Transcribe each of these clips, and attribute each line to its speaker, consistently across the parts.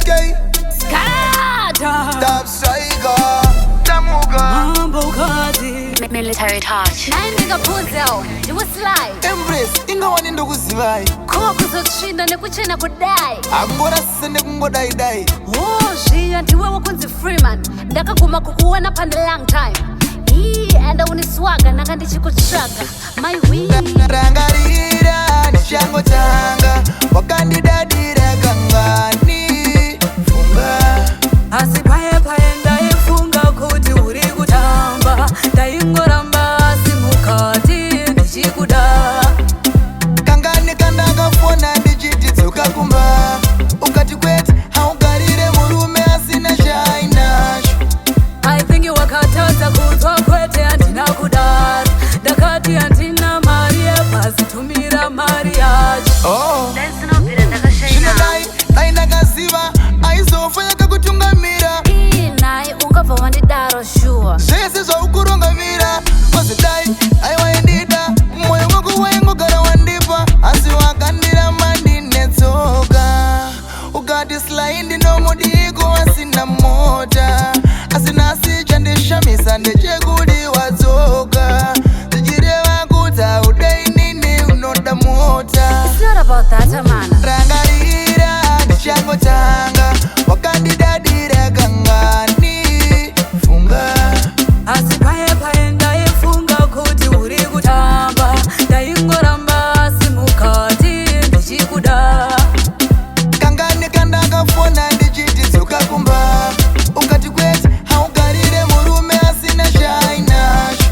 Speaker 1: Skate,
Speaker 2: Skada.
Speaker 1: Top striker, Tamuka.
Speaker 3: Mambokadzi.
Speaker 4: Military touch.
Speaker 2: Nai ndingapunzewo ndiwe Sly.
Speaker 1: Embrace, ingawani ndokuzivai.
Speaker 2: Ko kuzotsvinda nekuchena kudai?
Speaker 1: Hakungorasise nekungodai-dai.
Speaker 2: Oh, zviya ndiwe wokunzi Freeman. Ndakaguma kukuona pane long time. Ii, enda uniswaga nanga ndichikutsvaga. My wee.
Speaker 1: Rangarira ndichangotanga, wakandidadira kangani? Funga.
Speaker 3: Asi paye paye ndaifunga kuti uri kutamba, ndaingoramba asi mukati ndichikuda.
Speaker 1: Kangani kandakafona ndichiti dzoka kumba, ukati kwete, haugarire murume asina chainacho.
Speaker 3: I think wakatadza kunzwa, kwete handina kudaro, ndakati handina mari yebhazi, tumira mari yacho.
Speaker 1: Oh.
Speaker 4: Ndaisinobvira ndakashaina.
Speaker 1: Zvino dai dai ndakaziva aizofa yakakutungamira.
Speaker 2: Ii, nhai ungabva wandidaro shuwa.
Speaker 1: Zvese zvaukurongamira kozi dai aiwaindida, mwoyo wako waingogara wandipa, asi wakandiramba ndine tsoka. Ukati Sly ndinomudiko asina mota, asi nhasi chandishamisa ndechekuti wadzoka, zvichireva kuti haudei nini, unoda mota.
Speaker 2: It's not about that, amana.
Speaker 1: Rangarira ndichangotanga, wakandidadira kangani? Funga.
Speaker 3: Asi paye paye ndaifunga kuti uri kutamba, ndaingoramba asi mukati ndichikuda.
Speaker 1: Kangani kandakafona ndichiti dzoka kumba, ukati kwete, haugarire murume asina chainacho.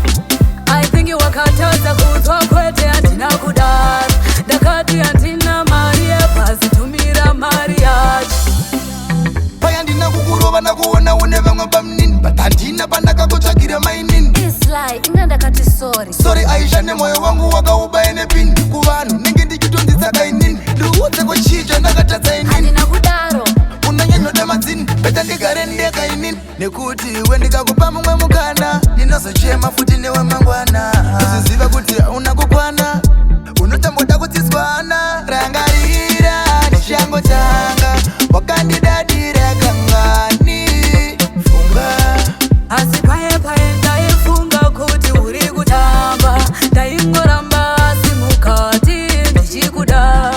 Speaker 3: I think wakatadza kunzwa, kwete handina kudaro, ndakati handina mari yebhazi, tumira mari yacho.
Speaker 1: Paya ndina kukurova ndakuona une vamwe pamunini, but handina pandakakutsvagira mainini.
Speaker 2: Ii, Sly, inga ndakati sorry.
Speaker 1: Sorry aisha, nemwoyo wangu wakaubaye nepini, kuvanhu nenge ndichitonzitsaka inini, ndiudze kuchicha ndakatadza inini.
Speaker 2: Handina kudaro.
Speaker 1: Unonyanyoda madzini, better ndigare ndega inini, nekuti iwe ndikakupa mumwe mukana ndinozochema futi newe mangwana. Uziziva kuti hauna kukwana, unotamboda kutsiswana. Rangarira ndichangotanga, wakandidadira kangani? Funga.
Speaker 3: Asi paye paye ndaifunga kuti uri kutamba, ndaingoramba asi mukati ndichikuda.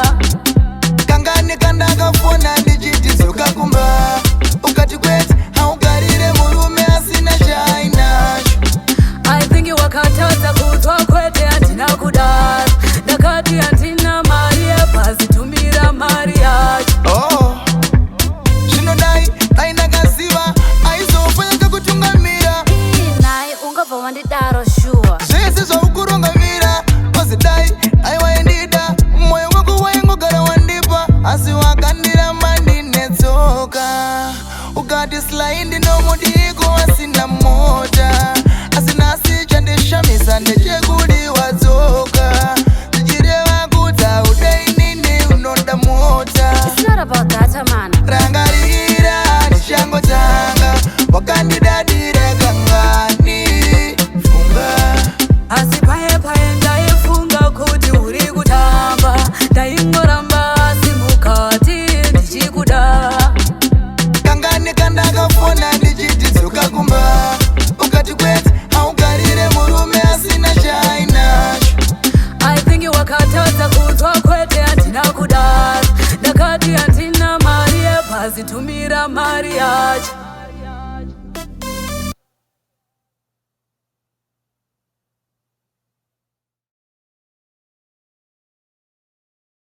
Speaker 1: Kangani kandakafona ndichiti dzoka kumba, ukati kwete, haugarire murume asina chainacho.
Speaker 3: I think wakatadza kunzwa, kwete handina kudaro, ndakati handina mari yebhazi, tumira mari yacho.
Speaker 1: Oh, zvino dai dai ndakaziva aizofa yakakutungamira.
Speaker 2: Ii, nhai ungabva wandidaro shuwa.
Speaker 1: Zvese zvaukurongamira kozi dai aiwaindida, mwoyo wako waingogara wandipa, asi wakandiramba ndine tsoka. Ukati Sly ndinomudiko asina mota, asi nhasi chandishamisa ndechekuti wadzoka, zvichireva kuti haudei nini, unoda mota.
Speaker 2: It's not about that, amana.
Speaker 1: Rangarira ndichangotanga, wakandidadira kangani? Funga.
Speaker 3: Asi paye paye ndaifunga kuti uri kutamba, ndaingoramba asi mukati ndichikuda.
Speaker 1: Kangani kandakafona ndichiti dzoka kumba, ukati kwete, haugarire murume asina chainacho.
Speaker 3: I think wakatadza kunzwa, kwete handina kudaro, ndakati handina mari yebhazi, tumira mari yacho.